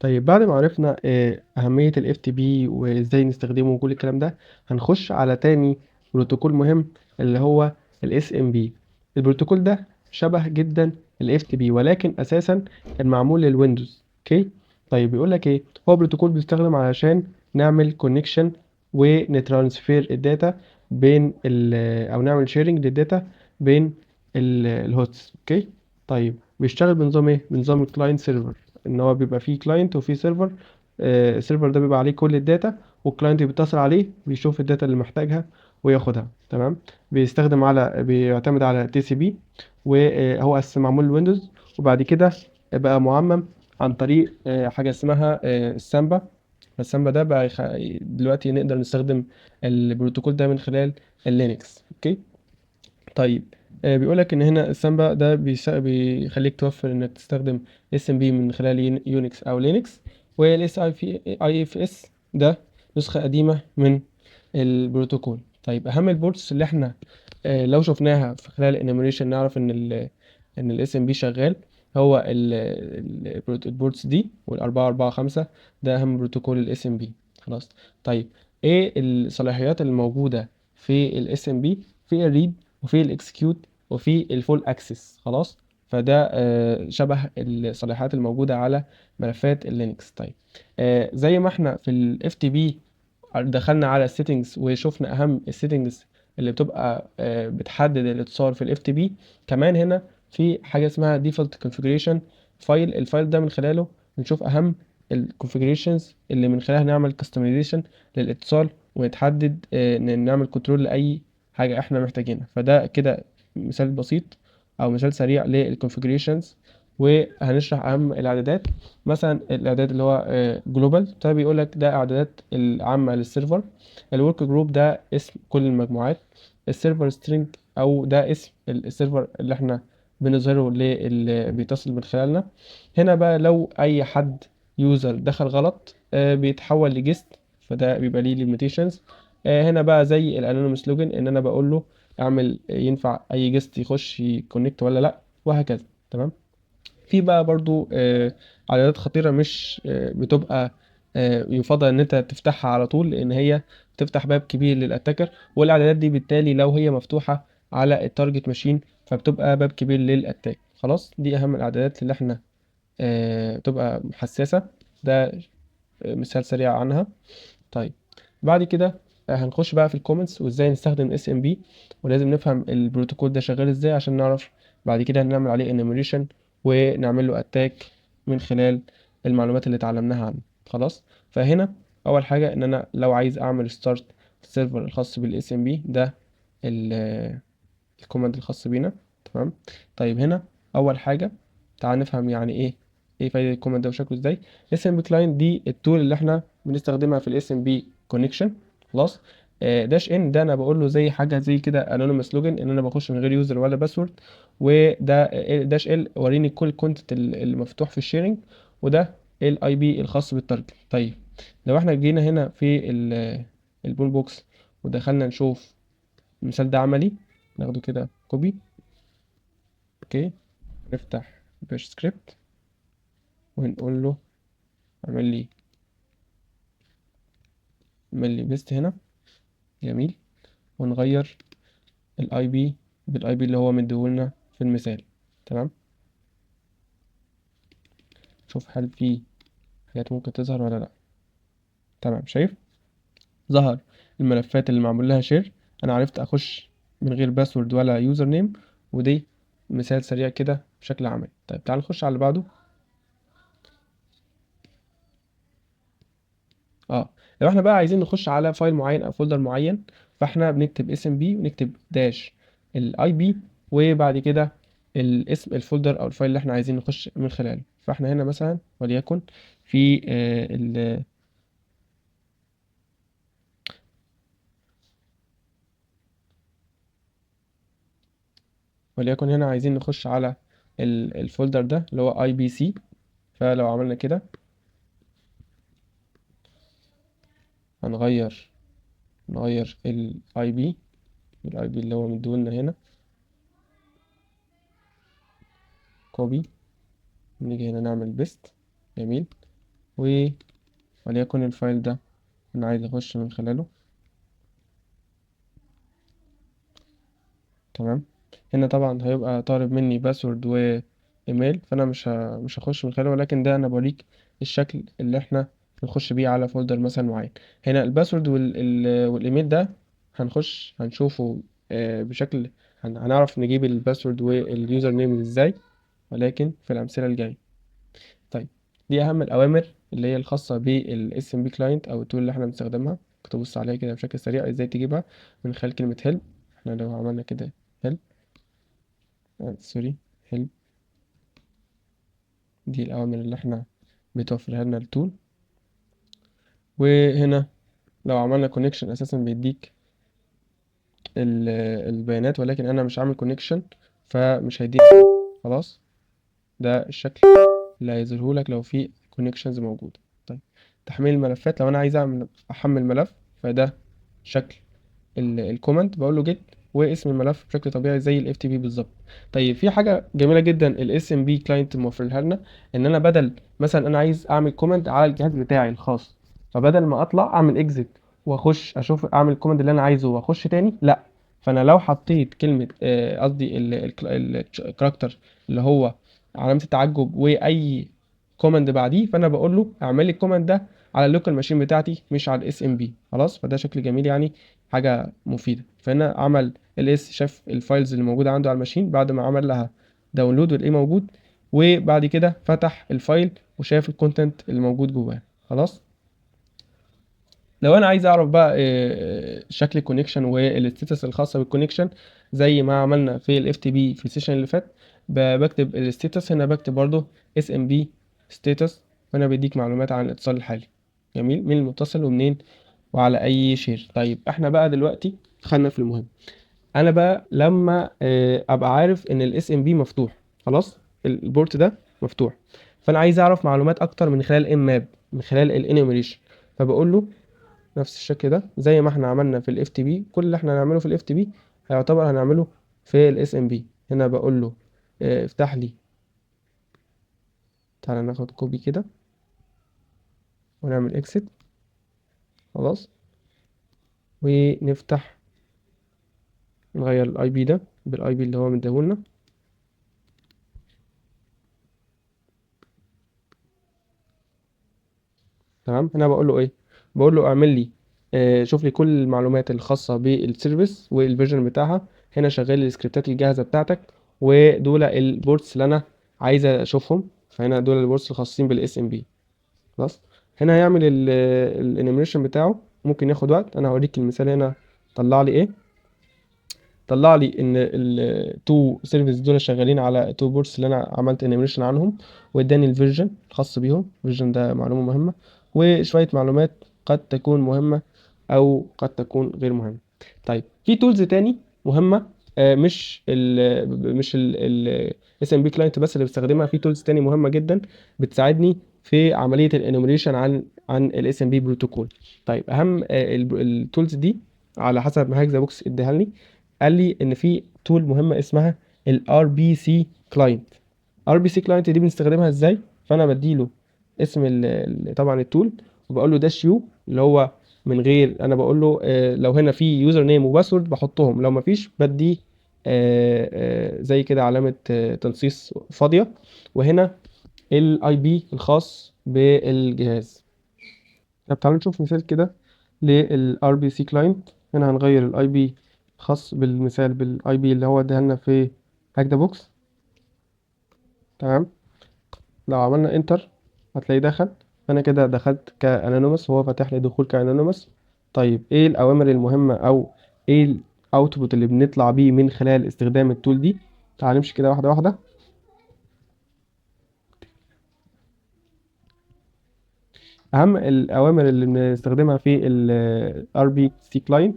طيب بعد ما عرفنا أهمية ال FTP وإزاي نستخدمه وكل الكلام ده، هنخش على تاني بروتوكول مهم اللي هو ال SMB. البروتوكول ده شبه جدا ال FTP، ولكن أساسا كان معمول لل Windows. okay؟ طيب بيقول لك إيه؟ هو بروتوكول بيستخدم علشان نعمل connection ون transfer ال data بين أو نعمل sharing لل data بين ال hosts. okay؟ طيب بيشتغل بنظام إيه؟ بنظام ال client server، ان هو بيبقى فيه client وفيه server. ال server ده بيبقى عليه كل ال data، وال client بيتصل عليه بيشوف ال data اللي محتاجها وياخدها. تمام؟ بيعتمد على TCP، وهو اساسا معمول لل Windows، وبعد كده بقى معمم عن طريق حاجة اسمها السامبا. السامبا ده بقى دلوقتي نقدر نستخدم البروتوكول ده من خلال ال Linux. okay؟ طيب بيقول لك ان هنا السامبا ده بيخليك توفر انك تستخدم SMB من خلال Unix او Linux، وال اس اي في اي اف اس ده نسخة قديمة من البروتوكول. طيب اهم ال ports اللي احنا لو شفناها في خلال ال enumeration نعرف ان ان ال SMB شغال، هو ال ports دي والأربعة أربعة خمسة، ده اهم بروتوكول ال SMB. خلاص. طيب ايه الصلاحيات الموجودة في ال SMB؟ في ال read وفي ال execute وفي ال full access. خلاص، فده شبه الصلاحيات الموجودة على ملفات ال Linux. طيب زي ما احنا في ال FTP دخلنا على ال settings وشفنا اهم ال settings اللي بتبقى بتحدد الاتصال في ال FTP، كمان هنا في حاجة اسمها default configuration file. ال file ده من خلاله بنشوف اهم ال configurations اللي من خلالها نعمل customization للاتصال ونتحدد، نعمل control لاي حاجة احنا محتاجينها. فده كده مثال بسيط او مثال سريع لل configurations، وهنشرح اهم الاعدادات. مثلا الاعداد اللي هو global ده بيقول لك ده اعدادات العامة لل server. ال workgroup ده اسم كل المجموعات. ال server string او ده اسم ال server اللي احنا بنظهره للي بيتصل من خلالنا. هنا بقى لو اي حد user دخل غلط، بيتحول ل guest، فده بيبقى ليه limitations. هنا بقى زي ال anonymous login، ان انا بقول له اعمل ينفع اي guest يخش ي connect ولا لا، وهكذا. تمام. في بقى برضو اعدادات خطيرة مش بتبقى يفضل ان انت تفتحها على طول، لان هي بتفتح باب كبير لل attacker، والاعدادات دي بالتالي لو هي مفتوحة على ال target machine فبتبقى باب كبير لل attack. خلاص، دي اهم الاعدادات اللي احنا بتبقى حساسة. ده مثال سريع عنها. طيب بعد كده هنخش بقى في ال commands وازاي نستخدم SMB، ولازم نفهم البروتوكول ده شغال ازاي عشان نعرف بعد كده نعمل عليه enumeration ونعمل له attack من خلال المعلومات اللي اتعلمناها عنه. خلاص، فهنا اول حاجه ان انا لو عايز اعمل start ال server الخاص بال SMB، ده ال command الخاص بينا. تمام. طيب هنا اول حاجه تعال نفهم يعني ايه فايده ال command ده وشكله ازاي. SMB client دي ال tool اللي احنا بنستخدمها في ال SMB connection. خلاص، dash n ده انا بقول له زي حاجه زي كده anonymous login، ان انا بخش من غير user ولا password. وده dash l وريني كل content اللي مفتوح في ال sharing، وده ال IP الخاص بال target. طيب لو احنا جينا هنا في ال Pwnbox ودخلنا نشوف المثال ده عملي، ناخده كده copy. okay، نفتح bash script ونقول له اعمل لي paste هنا. جميل. ونغير ال IP بال IP اللي هو مديهولنا في المثال. تمام. شوف هل في حاجات ممكن تظهر ولا لا. تمام، شايف ظهر الملفات اللي معمول لها share. انا عرفت اخش من غير password ولا username، ودي مثال سريع كده بشكل عملي. طيب تعال نخش على اللي بعده. لو احنا بقى عايزين نخش على file معين او folder معين، فاحنا بنكتب SMB ونكتب dash ال IP وبعد كده الاسم ال folder او ال file اللي احنا عايزين نخش من خلاله. فاحنا هنا مثلا وليكن في، ال وليكن هنا عايزين نخش على ال folder ده اللي هو IPC. فلو عملنا كده نغير ال IP اللي هو مديهولنا هنا، copy، نيجي هنا نعمل paste. جميل. وليكن ال file ده انا عايز اخش من خلاله. تمام، هنا طبعا هيبقى طالب مني password و ايميل، فانا مش هخش من خلاله، ولكن ده انا بوريك الشكل اللي احنا بنخش بيه على folder مثلا معين. هنا ال password والايميل ده هنخش هنشوفه، بشكل هنعرف نجيب ال password وال username ازاي، ولكن في الامثله الجايه. طيب دي اهم الاوامر اللي هي الخاصه بال SMB client او ال tool اللي احنا بنستخدمها. كنت بص عليها كده بشكل سريع ازاي تجيبها من خلال كلمه help. احنا لو عملنا كده help، sorry help، دي الاوامر اللي احنا بتوفرها لنا ال tool. وهنا لو عملنا connection اساسا بيديك البيانات، ولكن انا مش عامل connection فمش هيديك. خلاص ده الشكل اللي هيظهره لك لو في connections موجوده. طيب تحميل الملفات، لو انا عايز احمل ملف، فده شكل ال command، بقول له get واسم الملف بشكل طبيعي زي ال FTP بالظبط. طيب في حاجه جميله جدا ال SMB client موفرها لنا، ان انا بدل مثلا انا عايز اعمل command على الجهاز بتاعي الخاص، فبدل ما اطلع اعمل exit واخش اشوف اعمل ال command اللي انا عايزه واخش تاني، لا، فانا لو حطيت كلمه، قصدي ال character اللي هو علامه التعجب واي command بعديه، فانا بقول له اعمل لي ال command ده على ال local machine بتاعتي مش على ال SMB. خلاص، فده شكل جميل، يعني حاجه مفيده. فهنا عمل ls، شاف ال files اللي موجوده عنده على ال machine بعد ما عمل لها download والايه موجود، وبعد كده فتح ال file وشاف ال content اللي موجود جواه. خلاص، لو انا عايز اعرف بقى، شكل ال connection وال status الخاصه بال connection زي ما عملنا في ال FTP في ال session اللي فات، بكتب ال status هنا، بكتب برضو SMB status، فانا بيديك معلومات عن الاتصال الحالي. جميل، مين المتصل ومنين وعلى اي share. طيب احنا بقى دلوقتي دخلنا في المهم. انا بقى لما، ابقى عارف ان ال SMB مفتوح، خلاص ال port ده مفتوح، فانا عايز اعرف معلومات اكتر من خلال ال nmap، من خلال ال enumeration، فبقول له نفس الشكل ده زي ما احنا عملنا في ال FTP. كل اللي احنا هنعمله في ال FTP هيعتبر هنعمله في ال SMB. هنا بقول له، افتح لي، تعالى ناخد copy كده ونعمل exit. خلاص، ونفتح نغير ال IP ده بال IP اللي هو مديهولنا. تمام، هنا بقول له ايه؟ بقول له اعمل لي، شوف لي كل المعلومات الخاصة بال service وال version بتاعها. هنا شغال السكريبتات الجاهزة بتاعتك، ودول ال ports اللي انا عايز اشوفهم، فهنا دول ال ports الخاصين بال SMB. خلاص، هنا هيعمل ال enumeration بتاعه، ممكن ياخد وقت. انا هوريك المثال هنا طلع لي ايه. طلع لي ان ال two service دول شغالين على two ports اللي انا عملت enumeration عنهم، واداني ال version الخاص بيهم. ال version ده معلومة مهمة، وشوية معلومات قد تكون مهمة او قد تكون غير مهمة. طيب في tools تاني مهمة، مش ال SMB client بس اللي بستخدمها، في tools تاني مهمة جدا بتساعدني في عملية ال enumeration عن ال SMB protocol. طيب اهم، ال tools دي على حسب ما Hack The Box اداها لي، قال لي ان في tool مهمة اسمها ال RPC client. RPC client دي بنستخدمها ازاي؟ فانا بديله اسم طبعا ال tool، وبقول له dash u اللي هو من غير، انا بقول له، لو هنا في username و password بحطهم، لو ما فيش بديه، زي كده علامة، تنصيص فاضية، وهنا ال IP الخاص بالجهاز. طب تعالوا نشوف مثال كده لل RPC client. هنا هنغير ال IP الخاص بالمثال بال IP اللي هو اداها لنا في Hack The Box. تمام، لو عملنا enter هتلاقيه دخل، فانا كده دخلت ك anonymous وهو فاتح لي دخول ك anonymous. طيب ايه الاوامر المهمه او ايه ال output اللي بنطلع بيه من خلال استخدام ال tool دي؟ تعال نمشي كده واحده واحده. اهم الاوامر اللي بنستخدمها في ال RPC client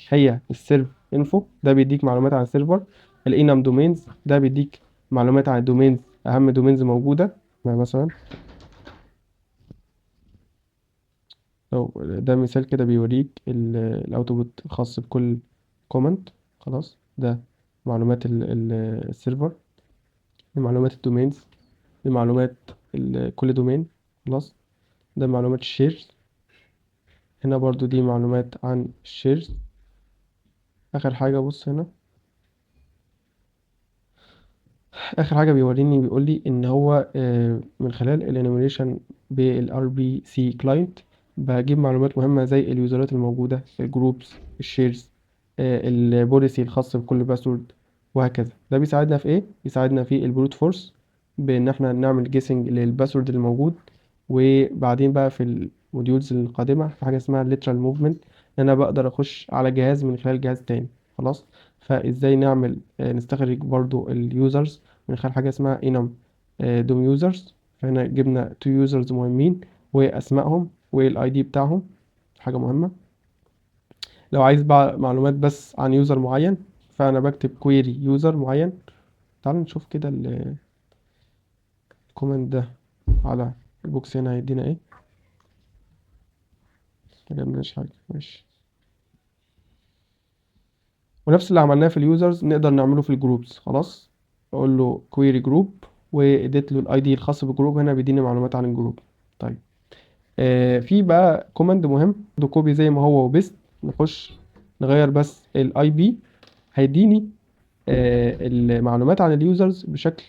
هي ال serv info، ده بيديك معلومات عن ال server. ال enum domains ده بيديك معلومات عن ال domains، اهم domains موجوده. مثلا لو ده مثال كده بيوريك ال output الخاص بكل command. خلاص، ده معلومات ال server، معلومات ال domains، معلومات كل domain. خلاص، ده معلومات ال shares. هنا برضو دي معلومات عن ال shares. اخر حاجة بص هنا، اخر حاجة بيوريني بيقول لي ان هو من خلال ال enumeration بال RPC client بجيب معلومات مهمة زي ال user ات الموجودة، ال groups، ال shares، ال policy الخاص بكل password وهكذا. ده بيساعدنا في ايه؟ بيساعدنا في ال brute force بان احنا نعمل guessing لل password اللي موجود، وبعدين بقى في ال modules القادمة في حاجة اسمها lateral movement، ان انا بقدر اخش على جهاز من خلال جهاز تاني. خلاص، فازاي نستخرج برضو ال users من خلال حاجة اسمها enum dom users. فهنا جبنا two users مهمين واسمائهم وال ID بتاعهم، حاجة مهمة. لو عايز بقى معلومات بس عن user معين فانا بكتب query user معين. تعالوا نشوف كده ال command ده على ال box هنا هيدينا ايه. ما جبناش حاجة، ماشي. ونفس اللي عملناه في ال users نقدر نعمله في ال groups. خلاص، اقول له query group واديت له ال ID الخاص بال group، هنا بيديني معلومات عن ال group. في بقى command مهم، ده copy زي ما هو و paste، نخش نغير بس ال IP، هيديني المعلومات عن ال users بشكل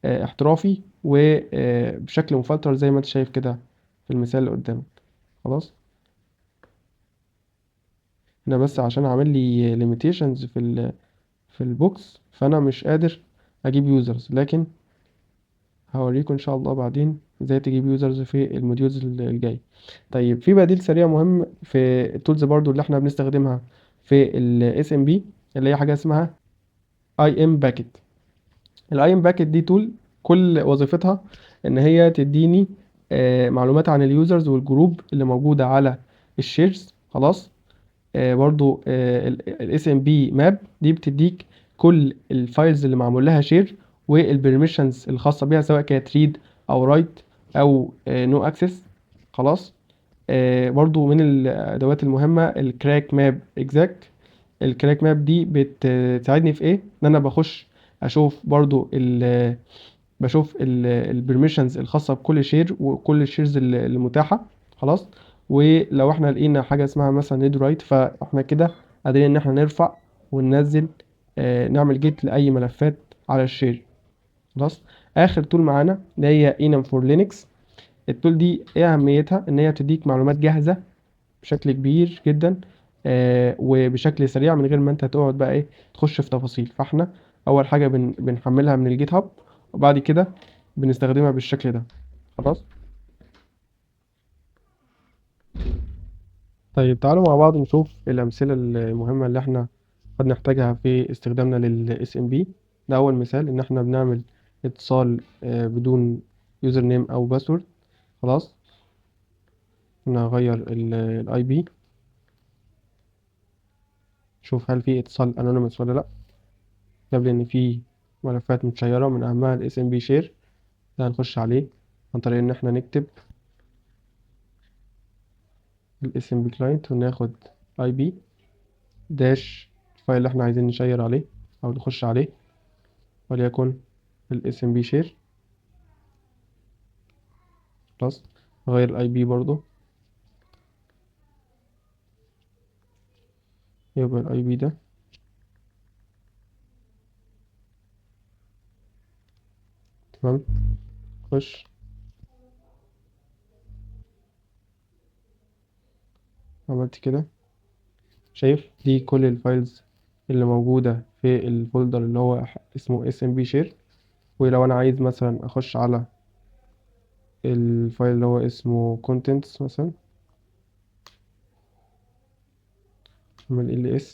احترافي وبشكل مفلتر زي ما انت شايف كده في المثال اللي قدامك. خلاص، هنا بس عشان عامل لي limitations في ال box فانا مش قادر اجيب users، لكن هوريكم ان شاء الله بعدين ازاي تجيب users في ال modules الجاي. في بديل سريع مهم في ال tools برضو اللي احنا بنستخدمها في ال SMB اللي هي حاجة اسمها Impacket. ال Impacket دي tool كل وظيفتها ان هي تديني معلومات عن ال users وال group اللي موجودة على ال shares. خلاص، برضو، ال smbmap دي بتديك كل ال files اللي معمول لها share وال permissions الخاصة بيها، سواء كانت read او write او no access. خلاص، برضو من الادوات المهمة ال CrackMapExec. ال CrackMap دي بتساعدني في ايه؟ ان انا بخش اشوف برضو بشوف ال permissions الخاصة بكل share وكل ال shares المتاحة. خلاص، ولو احنا لقينا حاجة اسمها مثلا read write، فاحنا كده قادرين ان احنا نرفع وننزل، نعمل get لاي ملفات على ال share. خلاص، اخر tool معانا اللي هي enum for Linux. ال tool دي ايه اهميتها؟ ان هي بتديك معلومات جاهزة بشكل كبير جدا، وبشكل سريع من غير ما انت تقعد بقى ايه تخش في تفاصيل. فاحنا اول حاجة بنحملها من ال GitHub وبعد كده بنستخدمها بالشكل ده. خلاص، تعالوا مع بعض نشوف الامثلة المهمة اللي احنا قد نحتاجها في استخدامنا لل SMB. ده اول مثال، ان احنا بنعمل اتصال بدون username او password. خلاص، انا هغير ال IP، شوف هل في اتصال anonymous ولا لا. قبل ان في ملفات متشيره من اهمها ال SMB share، ده هنخش عليه عن طريق ان احنا نكتب ال SMB client وناخد IP dash ال file اللي احنا عايزين نشير عليه او نخش عليه، وليكن ال SMB share. خلاص، نغير ال IP برضو، يبقى ال IP ده. تمام، خش. عملت كده، شايف دي كل ال files اللي موجودة في ال folder اللي هو اسمه SMB share. ولو انا عايز مثلا اخش على ال file اللي هو اسمه contents مثلا، اعمل ls،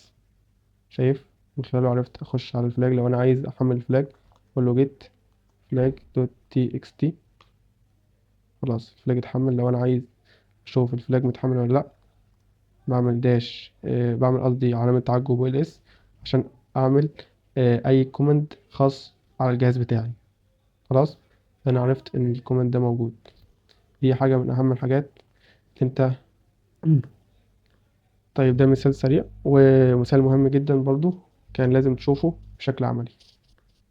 شايف من خلاله عرفت اخش على ال flag. لو انا عايز احمل flag اقول له get flag dot txt، خلاص ال flag اتحمل. لو انا عايز اشوف ال flag متحمل ولا لا، بعمل dash، بعمل قصدي علامة تعجب و ls عشان اعمل اي command خاص على الجهاز بتاعي. خلاص، انا عرفت ان ال command ده موجود. دي حاجة من اهم الحاجات انت. ده مثال سريع ومثال مهم جدا برضو كان لازم تشوفه بشكل عملي.